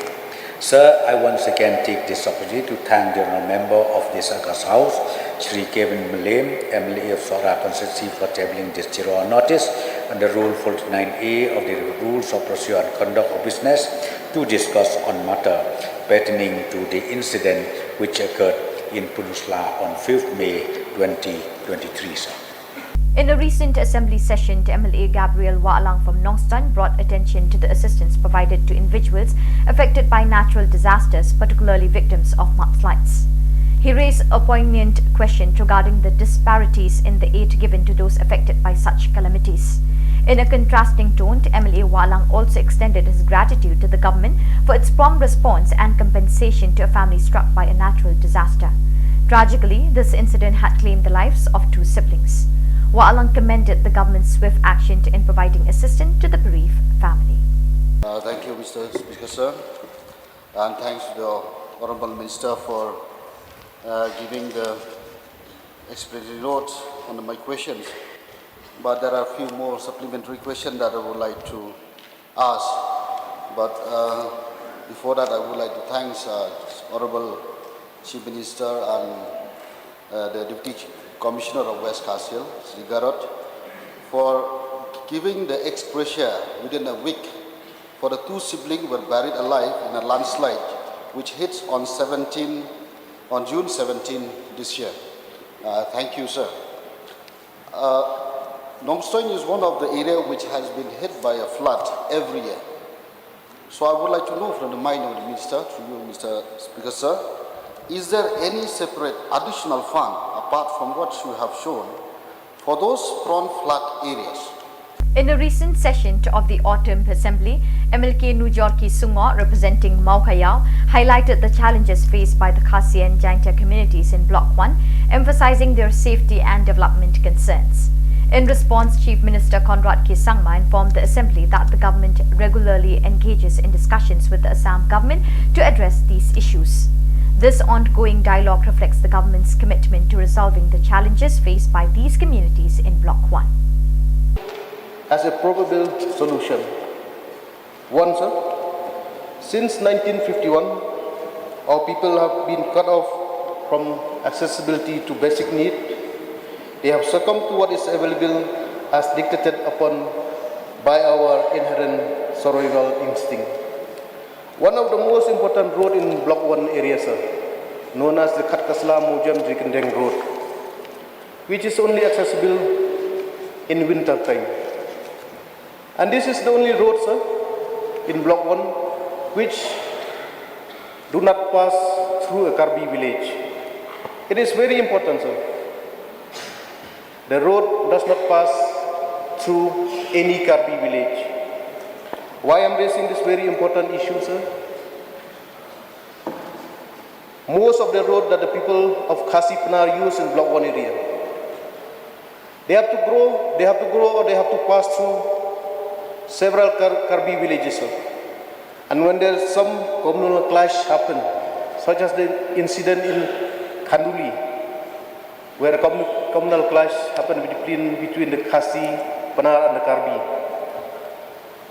Sir, I once again take this opportunity to thank the Honourable Member of this August House, Shri Kevin Malem, M L A of Sohra Constituency, for tabling this zero hour notice under Rule forty-nine A of the Rules of Procedure and Conduct of Business to discuss on matter pertaining to the incident which occurred in Pynursla on fifth May twenty twenty-three, sir. In a recent assembly session, M L A Gabriel Wahlang from Nongstoin brought attention to the assistance provided to individuals affected by natural disasters, particularly victims of mudslides. He raised a poignant question regarding the disparities in the aid given to those affected by such calamities. In a contrasting tone, M L A Wahlang also extended his gratitude to the government for its prompt response and compensation to a family struck by a natural disaster. Tragically, this incident had claimed the lives of two siblings. Wahlang commended the government's swift action in providing assistance to the bereaved family. Uh, thank you, Mister Speaker, sir, and thanks to the Honourable Minister for uh, giving the explanatory note on my questions. But there are a few more supplementary questions that I would like to ask. But uh, before that, I would like to thank uh, Honourable Chief Minister and uh, the Deputy Commissioner of West Khasi Hills, Shri Garod, for giving the express share within a week for the two siblings were buried alive in a landslide which hits on seventeen, on June seventeen this year. Uh, thank you, sir. Uh, Nongstoin is one of the area which has been hit by a flood every year. So I would like to know from the mind of the minister, to you, Mister Speaker, sir, is there any separate additional fund apart from what you have shown for those prone flood areas? In a recent session of the Autumn Assembly, M L K Nujorki Sungo, representing Mawkaiaw, highlighted the challenges faced by the Khasi and Jaintia communities in Block one, emphasizing their safety and development concerns. In response, Chief Minister Conrad K Sangma informed the Assembly that the government regularly engages in discussions with the Assam government to address these issues. This ongoing dialogue reflects the government's commitment to resolving the challenges faced by these communities in Block one. As a probable solution, one, sir, since nineteen fifty-one, our people have been cut off from accessibility to basic need. They have succumbed to what is available as dictated upon by our inherent survival instinct. One of the most important road in Block one area, sir, known as the Khatkasla Mowjam Jirikindeng Road, which is only accessible in winter time. And this is the only road, sir, in Block one which do not pass through a Karbi village. It is very important, sir. The road does not pass through any Karbi village. Why I'm raising this very important issue, sir? Most of the road that the people of Khasi Pnar use in Block one area, they have to grow, they have to grow, or they have to pass through several Kar- Karbi villages, sir. And when there's some communal clash happen, such as the incident in Khanduli, where a commu- communal clash happened between, between the Khasi, Pnar and the Karbi,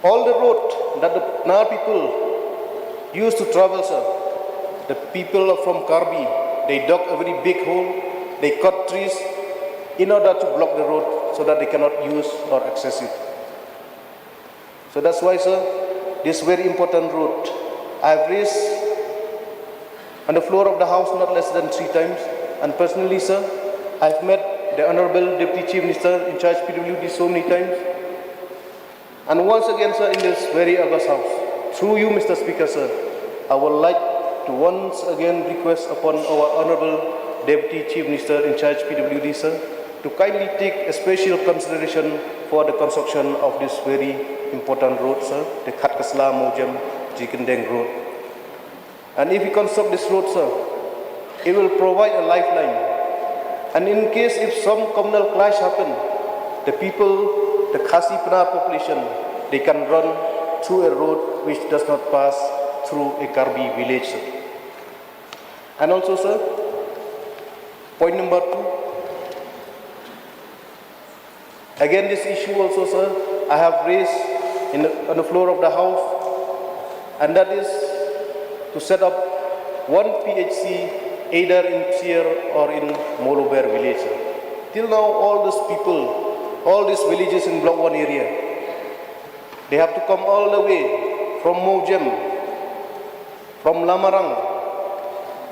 all the road that the Pnar people used to travel, sir, the people from Karbi, they dug a very big hole, they cut trees in order to block the road so that they cannot use or access it. So that's why, sir, this very important road I've raised on the floor of the house not less than three times. And personally, sir, I've met the Honorable Deputy Chief Minister in charge P W D so many times. And once again, sir, in this very august house, through you, Mister Speaker, sir, I would like to once again request upon our Honorable Deputy Chief Minister in charge P W D, sir, to kindly take a special consideration for the construction of this very important road, sir, the Khatkasla Mawjem Jikendeng Road. And if we construct this road, sir, it will provide a lifeline. And in case if some communal clash happen, the people, the Khasi Pnar population, they can run through a road which does not pass through a Karbi village, sir. And also, sir, point number two, again, this issue also, sir, I have raised in the, on the floor of the house, and that is to set up one P H C either in Psir or in Molober village, sir. Till now, all these people, all these villages in Block one area, they have to come all the way from Mawjem, from Lamarang,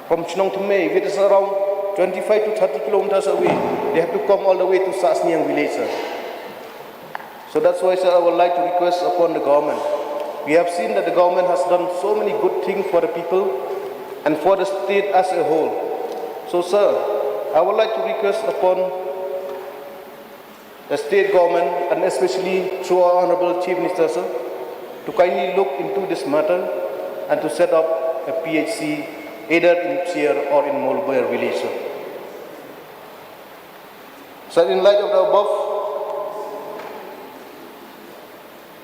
from Chnong Thymmai, which is around twenty-five to thirty kilometers away. They have to come all the way to Sahsniang village, sir. So that's why, sir, I would like to request upon the government. We have seen that the government has done so many good things for the people and for the state as a whole. So, sir, I would like to request upon the state government, and especially through our Honorable Chief Minister, sir, to kindly look into this matter and to set up a P H C either in Psir or in Molober village, sir. So, in light of the above,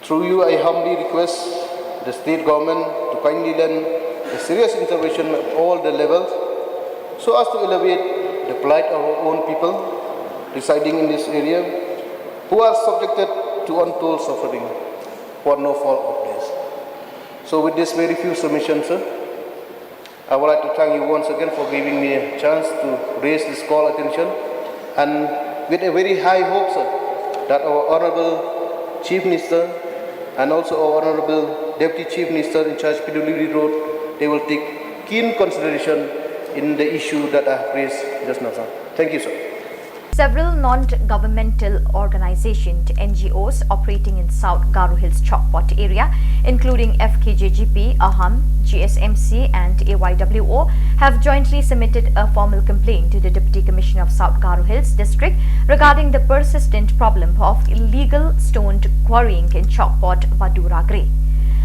through you, I humbly request the state government to kindly lend a serious intervention at all the levels so as to alleviate the plight of our own people residing in this area who are subjected to untold suffering for no fault of theirs. So, with this very few submissions, sir, I would like to thank you once again for giving me a chance to raise this call attention, and with a very high hope, sir, that our Honorable Chief Minister and also our Honorable Deputy Chief Minister in charge P W D Road, they will take keen consideration in the issue that I have raised just now, sir. Thank you, sir. Several non-governmental organizations, N G Os, operating in South Garo Hills Chokpot area, including F K J G P, AHAM, G S M C and A Y W O, have jointly submitted a formal complaint to the Deputy Commissioner of South Garo Hills District regarding the persistent problem of illegal stone quarrying in Chokpot, Badura Gre.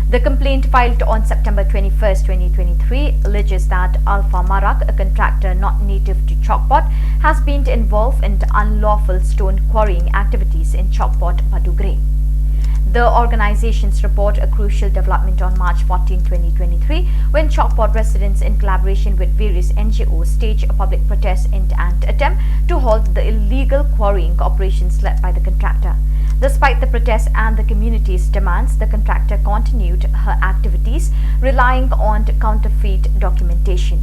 The complaint, filed on September twenty-first, twenty twenty-three, alleges that Alpha Marak, a contractor not native to Chokpot, has been involved in unlawful stone quarrying activities in Chokpot, Badura Gre. The organizations report a crucial development on March fourteenth, twenty twenty-three, when Chokpot residents, in collaboration with various N G Os, staged a public protest in an attempt to halt the illegal quarrying operations led by the contractor. Despite the protest and the community's demands, the contractor continued her activities, relying on counterfeit documentation.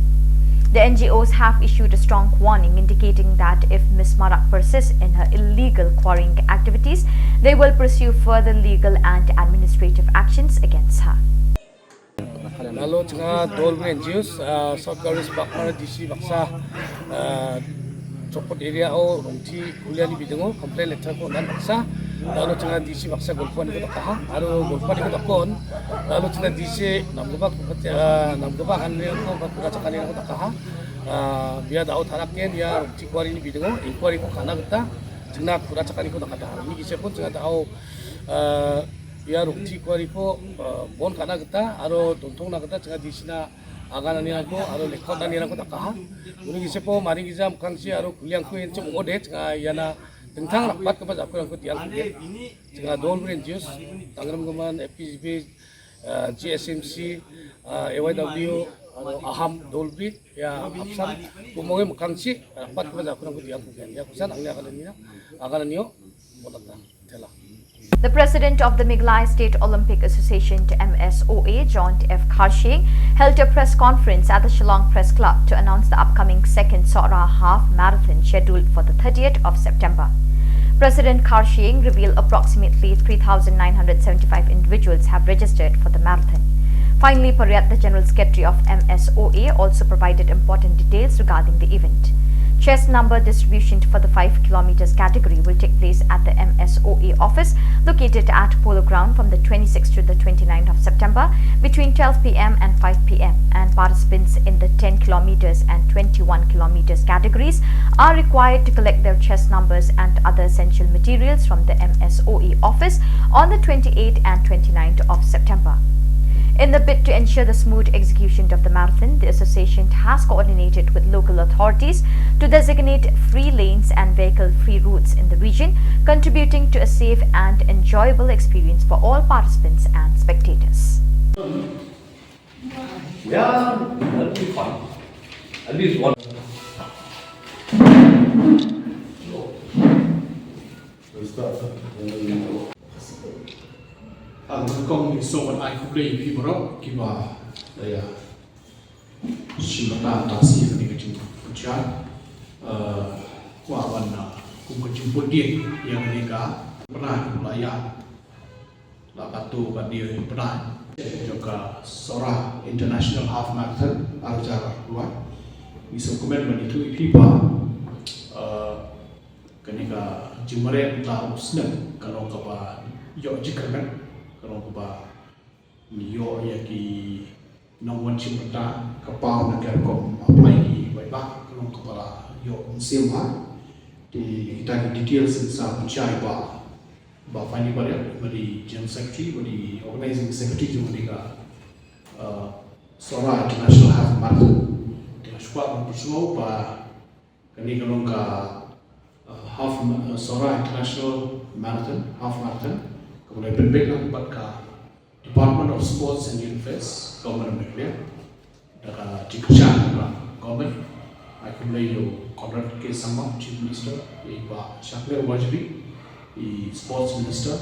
The N G Os have issued a strong warning, indicating that if Miss Marak persists in her illegal quarrying activities, they will pursue further legal and administrative actions against her. Lalo changa dol bri N G Os, ah, South Garo Hills Park D C baksa, ah, Chokpot area o rongti kuliani bidingo complaint letter ko nan baksa. Lalo changa D C baksa golpani ko takaha, aro golpani ko takon. Lalo changa D C namgaba ko, ah, namgaba hanre ko, ko chakani ko takaha. Ah, bia dao tharak ken ya rongti quarry ni bidingo inquiry ko kana kita. Jingna khura chakani ko da kata. Ni ki sepon jingna da hau, eh, ya rukti ko ri ko, eh, bon kana kata, aro tontong na kata, jingna di sina angan ani ko, aro lekot ani ko da kaha. Uni ki sepo, mari ki jam kangsi, aro kuliang ko en chok ode, jingna yana tengtang rapat ko ba jakurang ko tiang ko. Jingna dol brin jus, tangram gaman, F P G B, eh, G S M C, eh, A Y W, aro aham dol brin, ya, apsan, kumong em kangsi, rapat ko ba jakurang ko tiang ko. Ya, kusan ang ya kalania, angan ani o, bolak ta. The president of the Meghalaya State Olympic Association, M S O A, John F Kharshing, held a press conference at the Shillong Press Club to announce the upcoming second Sohra Half Marathon, scheduled for the thirtieth of September. President Kharshing revealed approximately three thousand nine hundred seventy-five individuals have registered for the marathon. Finally, Pariat, the General Secretary of M S O A, also provided important details regarding the event. Chest number distribution for the five kilometers category will take place at the M S O A office located at Polo Ground from the twenty-sixth to the twenty-ninth of September between twelve p m and five p m, and participants in the ten kilometers and twenty-one kilometers categories are required to collect their chest numbers and other essential materials from the M S O A office on the twenty-eighth and twenty-ninth of September. In the bid to ensure the smooth execution of the marathon, the association has coordinated with local authorities to designate free lanes and vehicle-free routes in the region, contributing to a safe and enjoyable experience for all participants and spectators. Yeah, that'll be fun. At least one. We'll start. Ah, kong ni so wan ai khublei ïa phi baroh kiba la ïa shim bynta tang sha kane ka jingpynshai. Ah, kwah ban, ah, kum ka jingpyndiat ïa kane ka bynta la ïa la katto katne bynta jong ka Sohra International Half Marathon ar hajar arphew wei. Ngi sngewkmen ban ïathuh ïa phi ba, ah, kane ka jingmareh mynta u snem ka long kaba ïoh jingkyrmen, ka long kaba ngi ïoh ïa ki nongwan shim bynta, ka paw na ka rukom apply ki paidbah, ka long kaba la ïoh mynsiem bha. Te kita ki details ngin sa pynshai ba Bah Fanny Pariat, ba dei General Secretary, ba dei Organizing Secretary jong kane ka, uh, Sohra International Half Marathon. Te nga shu kwah ban pynsngew ba kane ka long ka, uh, half ma-, uh, Sohra International Marathon, Half Marathon, kaba la pynbeit lang bad ka Department of Sports and Youth Affairs, Government of Meghalaya. Da ka jingkyrshan jong ka government, ai khublei ïa u Conrad K Sangma, Chief Minister, ïa i Bah Shakliar Warjri, i Sports Minister,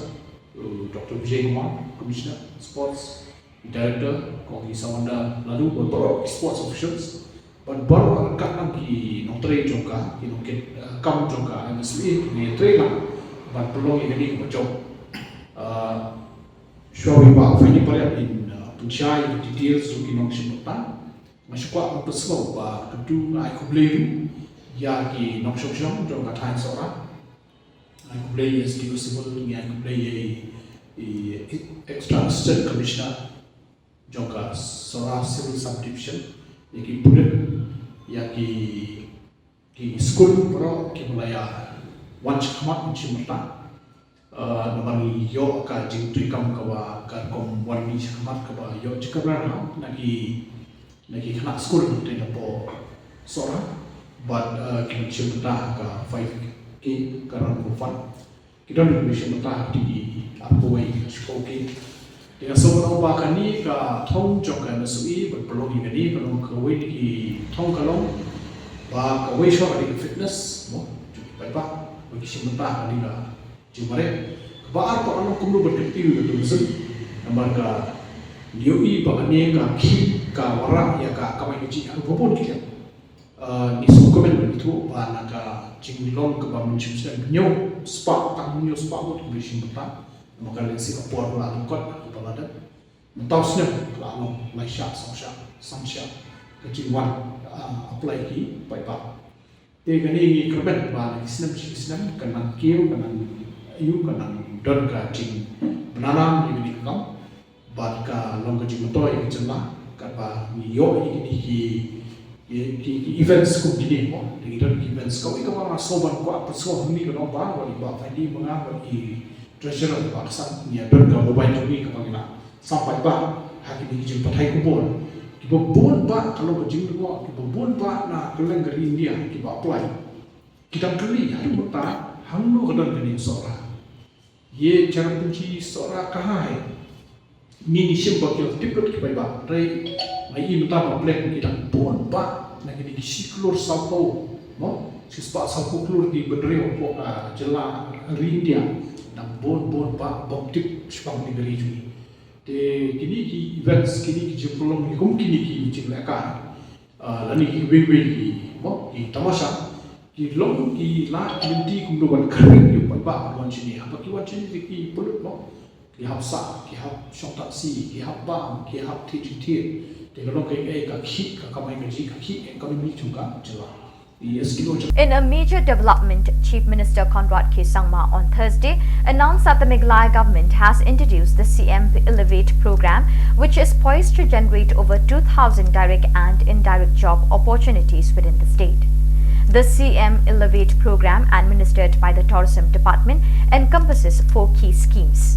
u Doctor Vijay Kumar, Commissioner Sports, i Director, Kong i Samanda Ladoo, bad baroh ki sports officials, bad baroh ryngkat lang ki nongtrei jong ka, ki nongkit, eh, kam jong ka M S O A, ki nongtrei lang ban pynlong ïa kane kaba jop. Eh, Shuwa ba Fanny Pariat in, uh, pynshai ïa ki details jong ki nongshim bynta, nga shu kwah ban pynsngew ba kyntu nga ai khublei ruh ïa ki nongshong shnong jong ka thaiñ Sohra. Nga ai khublei ïa S D O Civil, nga ai khublei ïa i, i Extra Assistant Commissioner jong ka Sohra Civil Subdivision, ïa ki pulit, ïa ki ki skul baroh kiba la ïa wan shakhmat ban shim bynta. Uh, namar ngi ïoh ka jingtrei kam kaba ka rukom wan mih shakhmat kaba ïoh jingkyrmen bha na ki, na ki khynnah skul te napoh Sohra bad, uh, ki ban shim bynta ha ka five K ka Run for Fun. Ki don ki mission mynta ki arphew wei ki shiphew ki. Te nga sngewbha ba kane ka thong jong ka M S O A ban pynlong ïa kane ka long kawei na ki thong ka long ba kawei shuwa ka dei ka fitness mo jong ki paidbah ba ki shim mynta kane ka jingmareh. Kaba ar ka long kumno ban kyntiew ïa ka tourism namar ka ngi ïohi ba kane ka khih ka wanrah ïa ka kamai kajih ha ka bun ki liang. Uh, ngi sngewkmen ban ïathuh ba na ka jinglong kaba mynshem snem hynñiew spah, tang hynñiew spah ngut kiba shim bynta. Namar ka lehse ka por ka la lyngkot, ka la dep. Mynta u snem ka la long lai shah, saw shah, san shah ka jingwan, uh, apply ki paidbah. Te kane ngi kyrmen ba na ki snem sha ki snem ka nang kiew, ka nang ïoh, ka nang don ka jingbna ïa kane ka kam. Bad ka long ka jingmyntoi ka jylla katba ngi ïoh ïa kine ki Ki, ki, ki events kum kine mo, ki don ki events kawei kaba nga sngewbha ban kwah pynsngew hangne ka long ba, wat i Bah Vaidi Mangang, wat i treasurer Bah Ksan, ngi don ka mobile jong ngi kaba ngi la sam paidbah ha kine ki jingpathai khubor. Kiba bun bah ka long ka jinglyngngoh, kiba bun bah na kylleng ka ri India kiba apply. Ki dang kylli haduh mynta hangno ka don kane ka Sohra. Ye Cherrapunji Sohra kahan hai. Ngi ngi shim ba ki la tip lut ki paidbah. Hynrei nga i mynta ba blank, ki dang bun bah na kine ki shi klur sawphew, mo? Shi spah sawphew klur ki bynriew hapoh ka jylla, ri India. Dang bun bun bah bym tip shaphang kane ka ri jong ngi. Te kine ki events, kine ki jingpynlong, kum kine ki jinglehkai, ah, lane ki wei wei ki, mo, ki tamasha, ki long ki la ki lynti kumno ban khring ïa u paidbah ban wan shane. Haba ki wan shane te ki pynlut, mo, ki hap sah, ki hap shong taxi, ki hap bam, ki hap thied jingthied. Te ka long kaei kaei ka khih ka kamai kajih, ka khih economy jong ka jylla. Yes, ki long jong. In a major development, Chief Minister Conrad K Sangma on Thursday announced that the Meghalaya government has introduced the C M Elevate program, which is poised to generate over two thousand direct and indirect job opportunities within the state. The C M Elevate program, administered by the Tourism Department, encompasses four key schemes.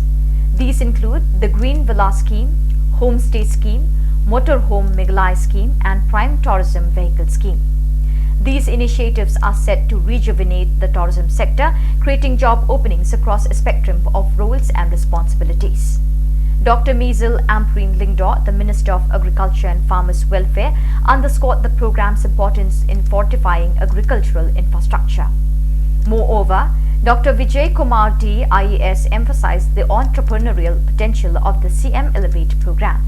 These include the Green Villa Scheme, Homestay Scheme, Motorhome Meghalaya Scheme, and Prime Tourism Vehicle Scheme. These initiatives are set to rejuvenate the tourism sector, creating job openings across a spectrum of roles and responsibilities. Doctor Mizel Ampareen Lyngdoh, the Minister of Agriculture and Farmers Welfare, underscored the program's importance in fortifying agricultural infrastructure. Moreover, Doctor Vijay Kumar D, I A S, emphasized the entrepreneurial potential of the C M Elevate program.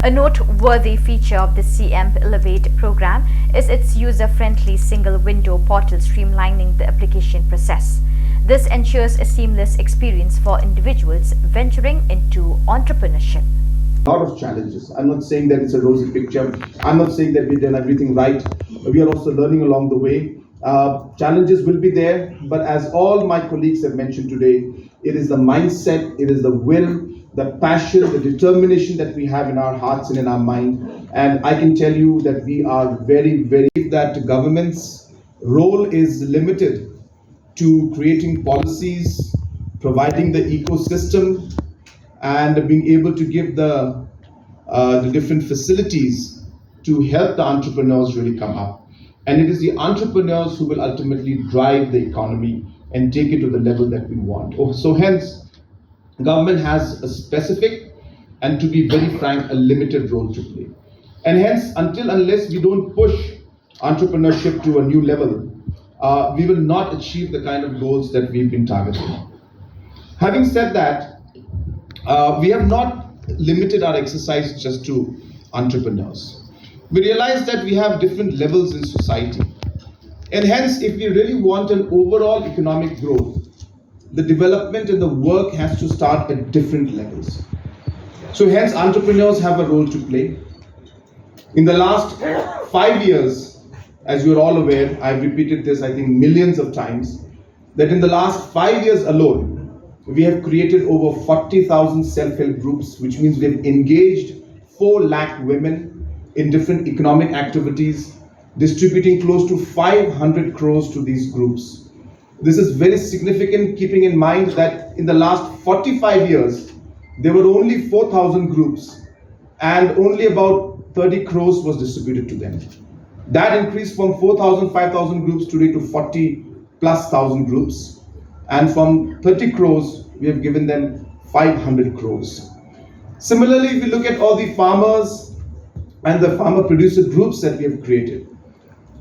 A noteworthy feature of the C M Elevate program is its user-friendly single-window portal, streamlining the application process. This ensures a seamless experience for individuals venturing into entrepreneurship. A lot of challenges. I'm not saying that it's a rosy picture. I'm not saying that we've done everything right. We are also learning along the way. Uh, challenges will be there, but as all my colleagues have mentioned today, it is the mindset, it is the will, the passion, the determination that we have in our hearts and in our mind. And I can tell you that we are very, very, that government's role is limited to creating policies, providing the ecosystem, and being able to give the, uh, the different facilities to help the entrepreneurs really come up. And it is the entrepreneurs who will ultimately drive the economy and take it to the level that we want. Oh, so hence, government has a specific and, to be very frank, a limited role to play. And hence, until unless we don't push entrepreneurship to a new level, uh, we will not achieve the kind of goals that we've been targeting. Having said that, uh, we have not limited our exercise just to entrepreneurs. We realize that we have different levels in society. And hence, if we really want an overall economic growth, the development and the work has to start at different levels. So hence, entrepreneurs have a role to play. In the last five years, as you're all aware, I've repeated this, I think, millions of times, that in the last five years alone, we have created over forty thousand self-help groups, which means we've engaged four lakh women in different economic activities, distributing close to five hundred crores to these groups. This is very significant, keeping in mind that in the last forty-five years, there were only four thousand groups and only about thirty crores was distributed to them. That increased from four thousand, five thousand groups today to forty plus thousand groups. And from thirty crores, we have given them five hundred crores. Similarly, if you look at all the farmers and the farmer producer groups that we have created,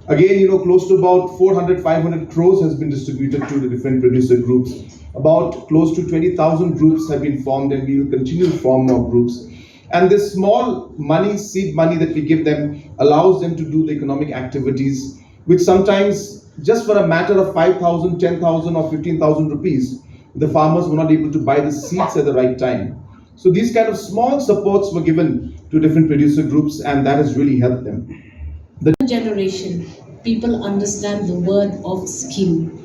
again, you know, close to about four hundred, five hundred crores has been distributed to the different producer groups. About close to twenty thousand groups have been formed, and we will continue to form more groups. And this small money, seed money that we give them, allows them to do the economic activities, which sometimes, just for a matter of five thousand, ten thousand, or fifteen thousand rupees, the farmers were not able to buy the seeds at the right time. So these kind of small supports were given to different producer groups, and that has really helped them. The generation, people understand the word of scheme.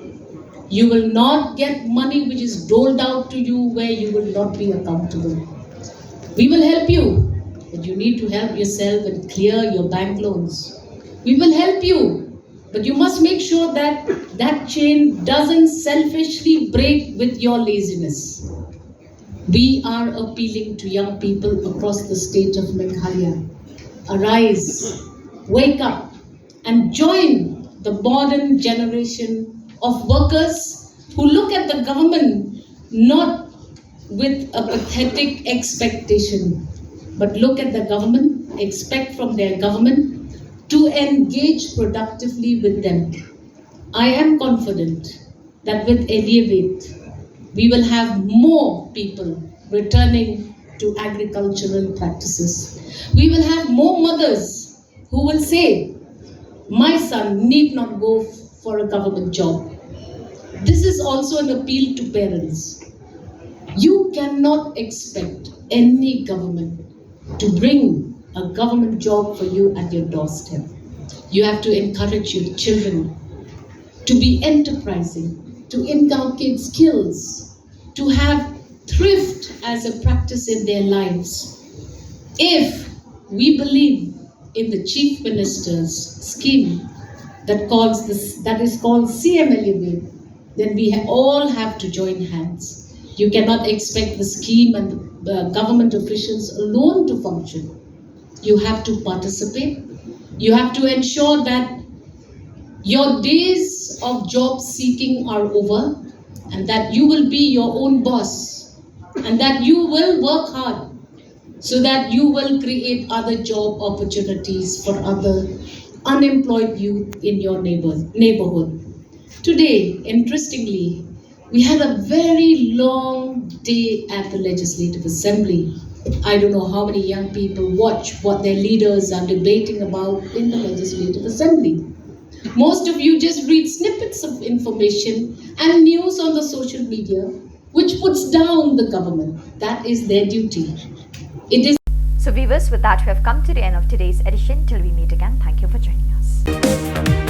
You will not get money which is doled out to you where you will not be accountable. We will help you, but you need to help yourself and clear your bank loans. We will help you, but you must make sure that that chain doesn't selfishly break with your laziness. We are appealing to young people across the state of Meghalaya. Arise, wake up, and join the modern generation of workers who look at the government not with a pathetic expectation, but look at the government, expect from their government to engage productively with them. I am confident that with Elevate, we will have more people returning to agricultural practices. We will have more mothers who will say, "My son need not go for a government job." This is also an appeal to parents. You cannot expect any government to bring a government job for you at your doorstep. You have to encourage your children to be enterprising, to inculcate skills, to have thrift as a practice in their lives. If we believe in the Chief Minister's scheme that calls this, that is called C M L A, then we ha- all have to join hands. You cannot expect the scheme and the uh, government officials alone to function. You have to participate. You have to ensure that your days of job seeking are over and that you will be your own boss and that you will work hard so that you will create other job opportunities for other unemployed youth in your neighbor, neighborhood. Today, interestingly, we had a very long day at the Legislative Assembly. I don't know how many young people watch what their leaders are debating about in the Legislative Assembly. Most of you just read snippets of information and news on the social media, which puts down the government. That is their duty. It is So, viewers, with that, we have come to the end of today's edition. Till we meet again, thank you for joining us.